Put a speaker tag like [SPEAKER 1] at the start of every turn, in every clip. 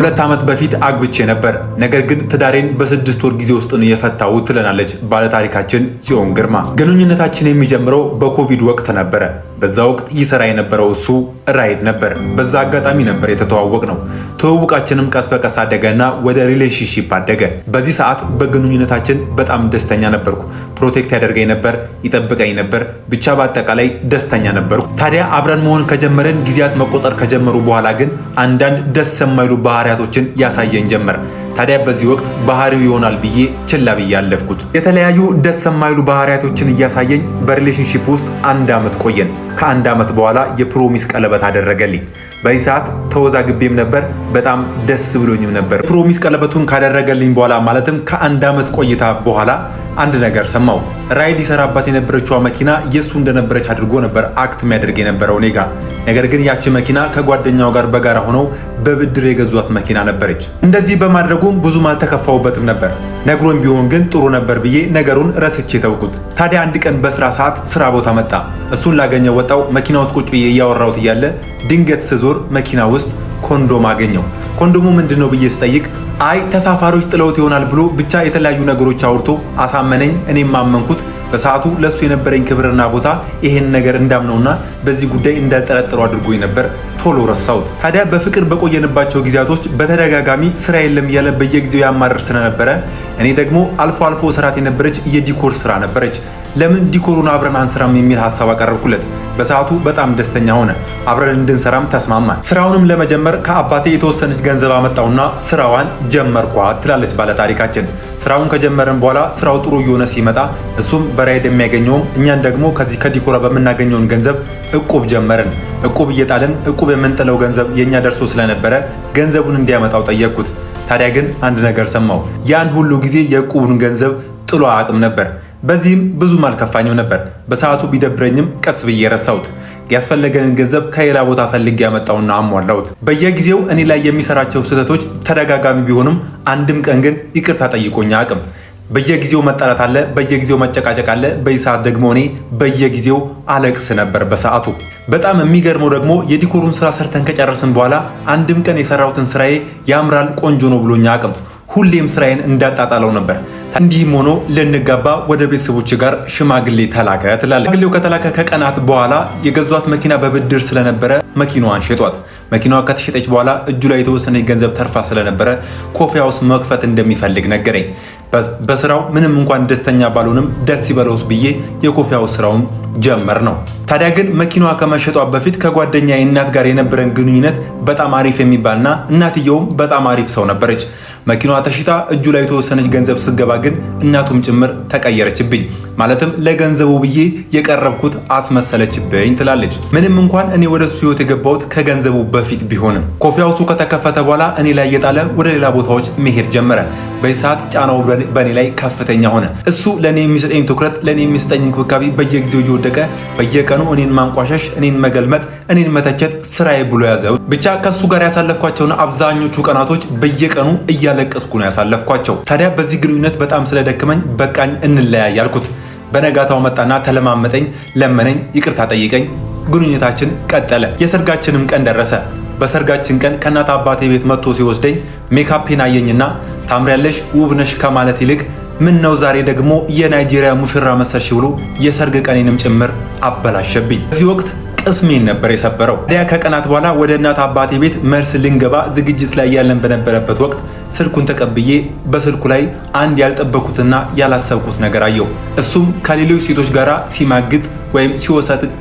[SPEAKER 1] 2 ዓመት በፊት አግብቼ ነበር። ነገር ግን ትዳሬን በ6 ወር ጊዜ ውስጥ ነው የፈታሁት ትለናለች ባለታሪካችን ጽዮን ግርማ። ግንኙነታችን የሚጀምረው በኮቪድ ወቅት ነበረ። በዛ ወቅት ይሰራ የነበረው እሱ ራይድ ነበር። በዛ አጋጣሚ ነበር የተተዋወቅነው። ትውውቃችንም ቀስ በቀስ አደገና ወደ relationship አደገ። በዚህ ሰዓት በግንኙነታችን በጣም ደስተኛ ነበርኩ። Protect ያደርገኝ ነበር፣ ይጠብቀኝ ነበር። ብቻ በአጠቃላይ ደስተኛ ነበርኩ። ታዲያ አብረን መሆን ከጀመረን ጊዜያት መቆጠር ከጀመሩ በኋላ ግን አንዳንድ ደስ የማይሉ ባህሪያቶችን ያሳየኝ ጀመር። ታዲያ በዚህ ወቅት ባህሪው ይሆናል ብዬ ችላ ብዬ አለፍኩት። የተለያዩ ደስ የማይሉ ባህሪያቶችን እያሳየኝ በ relationship ውስጥ አንድ ዓመት ቆየን። ከአንድ ዓመት በኋላ የ promise ቀለበት አደረገልኝ። በዚህ ሰዓት ተወዛግቤም ነበር፣ በጣም ደስ ብሎኝም ነበር። Promise ቀለበቱን ካደረገልኝ በኋላ፣ ማለትም ከአንድ ዓመት ቆይታ በኋላ፣ አንድ ነገር ሰማሁ። ራይድ ይሰራባት የነበረችዋ መኪና የእሱ እንደነበረች አድርጎ ነበር act የሚያደርግ የነበረው እኔ ጋ። ነገር ግን ያቺ መኪና ከጓደኛው ጋር በጋራ ሆነው በብድር የገዟት መኪና ነበረች። እንደዚህ በማድረጉም ብዙም አልተከፋሁበትም ነበር። ነግሮኝ ቢሆን ግን ጥሩ ነበር ብዬ ነገሩን ረስቼ ተውኩት። ታዲያ አንድ ቀን በስራ ሰዓት ስራ ቦታ መጣ። እሱን ላገኘው ወጣሁ። መኪና ውስጥ ቁጭ ብዬ እያወራሁት እያለ ድንገት ስዞር መኪና ውስጥ ኮንዶም አገኘሁ። ኮንዶሙ ምንድን ነው ብዬ ስጠይቅ አይ ተሳፋሪዎች ጥለውት ይሆናል ብሎ ብቻ የተለያዩ ነገሮች አውርቶ አሳመነኝ። እኔም አመንኩት። በሰዓቱ ለሱ የነበረኝ ክብርና ቦታ ይሄን ነገር እንዳምነውና በዚህ ጉዳይ እንዳልጠረጥረው አድርጎኝ ነበር። ቶሎ ረሳሁት። ታዲያ በፍቅር በቆየንባቸው ጊዜያቶች በተደጋጋሚ ስራ የለም እያለ በየጊዜው ያማርር ስለነበረ እኔ ደግሞ አልፎ አልፎ ስራት የነበረች የ decor ስራ ነበረች። ለምን decor ኡን አብረን አንሰራም የሚል ሀሳብ አቀረብኩለት። በሰዓቱ በጣም ደስተኛ ሆነ። አብረን እንድንሰራም ተስማማን። ስራውንም ለመጀመር ከአባቴ የተወሰነች ገንዘብ አመጣሁና ስራዋን ጀመርኳት ትላለች ባለታሪካችን። ስራውን ከጀመርን በኋላ ስራው ጥሩ እየሆነ ሲመጣ እሱም በራይድ የሚያገኘውም እኛን ደግሞ ከዚህ ከ decor ኣ በምናገኘውን ገንዘብ እቁብ ጀመርን። እቁብ እየጣልን እቁብ የምንጥለው ገንዘብ የእኛ ደርሶ ስለነበረ ገንዘቡን እንዲያመጣው ጠየቅኩት። ታዲያ ግን አንድ ነገር ሰማሁ። ያን ሁሉ ጊዜ የእቁቡን ገንዘብ ጥሎ አያውቅም ነበር። በዚህም ብዙም አልከፋኝም ነበር። በሰዓቱ ቢደብረኝም ቀስ ብዬ ረሳሁት። ያስፈለገንን ገንዘብ ከሌላ ቦታ ፈልጌ ያመጣውና አሟላሁት። በየጊዜው እኔ ላይ የሚሰራቸው ስህተቶች ተደጋጋሚ ቢሆኑም አንድም ቀን ግን ይቅርታ ጠይቆኝ አያውቅም። በየጊዜው መጣላት አለ፣ በየጊዜው መጨቃጨቅ አለ። በዚህ ሰዓት ደግሞ እኔ በየጊዜው አለቅስ ነበር በሰዓቱ። በጣም የሚገርመው ደግሞ የ decor ኡን ስራ ሰርተን ከጨረስን በኋላ አንድም ቀን የሰራሁትን ስራዬ ያምራል፣ ቆንጆ ነው ብሎኝ አያውቅም። ሁሌም ስራዬን እንዳጣጣለው ነበር። እንዲህም ሆኖ ልንጋባ ወደ ቤተሰቦች ጋር ሽማግሌ ተላከ ትላለች። ሽማግሌው ከተላከ ከቀናት በኋላ የገዟት መኪና በብድር ስለነበረ መኪናዋን ሸጧት። መኪናዋ ከተሸጠች በኋላ እጁ ላይ የተወሰነ ገንዘብ ተርፋ ስለነበረ coffee house መክፈት እንደሚፈልግ ነገረኝ። በስራው ምንም እንኳን ደስተኛ ባልሆንም ደስ ይበለውስ ብዬ የ coffee house ስራውን ጀመርነው። ታዲያ ግን መኪናዋ ከመሸጧ በፊት ከጓደኛዬ እናት ጋር የነበረን ግንኙነት በጣም አሪፍ የሚባልና እናትየውም በጣም አሪፍ ሰው ነበረች። መኪናዋ ተሽጣ እጁ ላይ የተወሰነች ገንዘብ ስትገባ ግን እናቱም ጭምር ተቀየረችብኝ። ማለትም ለገንዘቡ ብዬ የቀረብኩት አስመሰለችብኝ ትላለች። ምንም እንኳን እኔ ወደ እሱ ህይወት የገባሁት ከገንዘቡ በፊት ቢሆንም coffee house ኡ ከተከፈተ በኋላ እኔ ላይ እየጣለ ወደ ሌላ ቦታዎች መሄድ ጀመረ። በዚህ ሰዓት ጫናው በእኔ ላይ ከፍተኛ ሆነ። እሱ ለእኔ የሚሰጠኝ ትኩረት፣ ለእኔ የሚሰጠኝ እንክብካቤ በየጊዜው እየወደቀ በየቀኑ እኔን ማንቋሸሽ፣ እኔን መገልመጥ፣ እኔን መተቸት ስራዬ ብሎ ያዘው። ብቻ ከእሱ ጋር ያሳለፍኳቸውን አብዛኞቹ ቀናቶች በየቀኑ እያለቀስኩ ነው ያሳለፍኳቸው። ታዲያ በዚህ ግንኙነት በጣም ስለደከመኝ በቃኝ፣ እንለያይ አልኩት። በነጋታው መጣና ተለማመጠኝ፣ ለመነኝ፣ ይቅርታ ጠይቀኝ። ግንኙነታችን ቀጠለ። የሰርጋችንም ቀን ደረሰ። በሰርጋችን ቀን ከእናት አባቴ ቤት መጥቶ ሲወስደኝ ሜካፔን አየኝና ታምሪያለሽ፣ ውብ ነሽ ከማለት ይልቅ ምን ነው ዛሬ ደግሞ የናይጄሪያ ሙሽራ መሰልሽ ብሎ የሰርግ ቀኔንም ጭምር አበላሸብኝ። በዚህ ወቅት ቅስሜን ነበር የሰበረው። ታዲያ ከቀናት በኋላ ወደ እናት አባቴ ቤት መልስ ልንገባ ዝግጅት ላይ ያለን በነበረበት ወቅት ስልኩን ተቀብዬ በስልኩ ላይ አንድ ያልጠበኩትና ያላሰብኩት ነገር አየሁ። እሱም ከሌሎች ሴቶች ጋር ሲማግጥ ወይም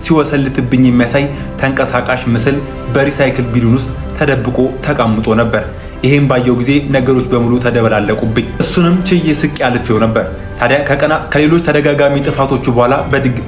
[SPEAKER 1] ሲወሰልትብኝ የሚያሳይ ተንቀሳቃሽ ምስል በ recycle bin ውስጥ ተደብቆ ተቀምጦ ነበር። ይሄን ባየሁ ጊዜ ነገሮች በሙሉ ተደበላለቁብኝ። እሱንም ችዬ ስቄ አልፌው ነበር። ታዲያ ከቀናት ከሌሎች ተደጋጋሚ ጥፋቶቹ በኋላ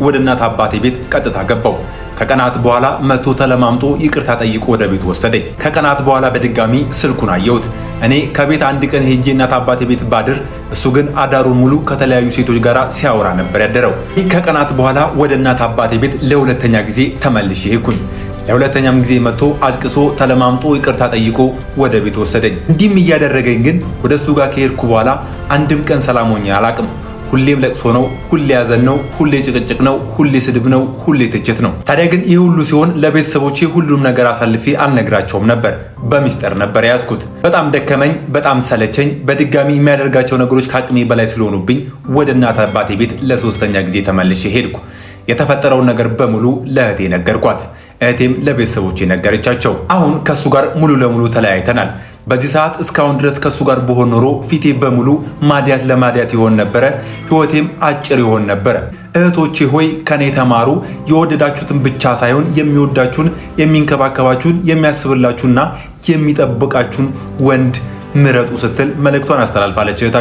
[SPEAKER 1] ወደ እናት አባቴ ቤት ቀጥታ ገባሁ። ከቀናት በኋላ መጥቶ ተለማምጦ ይቅርታ ጠይቆ ወደ ቤት ወሰደኝ። ከቀናት በኋላ በድጋሚ ስልኩን አየሁት። እኔ ከቤት አንድ ቀን ሄጄ እናት አባቴ ቤት ባድር፣ እሱ ግን አዳሩን ሙሉ ከተለያዩ ሴቶች ጋር ሲያወራ ነበር ያደረው። ከቀናት በኋላ ወደ እናት አባቴ ቤት ለሁለተኛ ጊዜ ተመልሼ ሄድኩኝ። ለሁለተኛም ጊዜ መጥቶ አልቅሶ ተለማምጦ ይቅርታ ጠይቆ ወደ ቤት ወሰደኝ። እንዲህም እያደረገኝ ግን ወደ እሱ ጋር ከሄድኩ በኋላ አንድም ቀን ሰላም ሆኜ አላቅም። ሁሌም ለቅሶ ነው፣ ሁሌ ያዘን ነው፣ ሁሌ ጭቅጭቅ ነው፣ ሁሌ ስድብ ነው፣ ሁሌ ትችት ነው። ታዲያ ግን ይህ ሁሉ ሲሆን ለቤተሰቦቼ ሁሉም ነገር አሳልፌ አልነግራቸውም ነበር። በሚስጥር ነበር ያዝኩት። በጣም ደከመኝ፣ በጣም ሰለቸኝ። በድጋሚ የሚያደርጋቸው ነገሮች ከአቅሜ በላይ ስለሆኑብኝ ወደ እናት አባቴ ቤት ለሶስተኛ ጊዜ ተመልሼ ሄድኩ። የተፈጠረውን ነገር በሙሉ ለእህቴ ነገርኳት። እህቴም ለቤተሰቦቼ ነገረቻቸው። አሁን ከእሱ ጋር ሙሉ ለሙሉ ተለያይተናል። በዚህ ሰዓት እስካሁን ድረስ ከእሱ ጋር ብሆን ኖሮ ፊቴ በሙሉ ማዲያት ለማዲያት ይሆን ነበረ፣ ህይወቴም አጭር ይሆን ነበረ። እህቶቼ ሆይ ከኔ ተማሩ። የወደዳችሁትን ብቻ ሳይሆን የሚወዳችሁን፣ የሚንከባከባችሁን፣ የሚያስብላችሁና የሚጠብቃችሁን ወንድ ምረጡ ስትል መልእክቷን አስተላልፋለች እህታችን።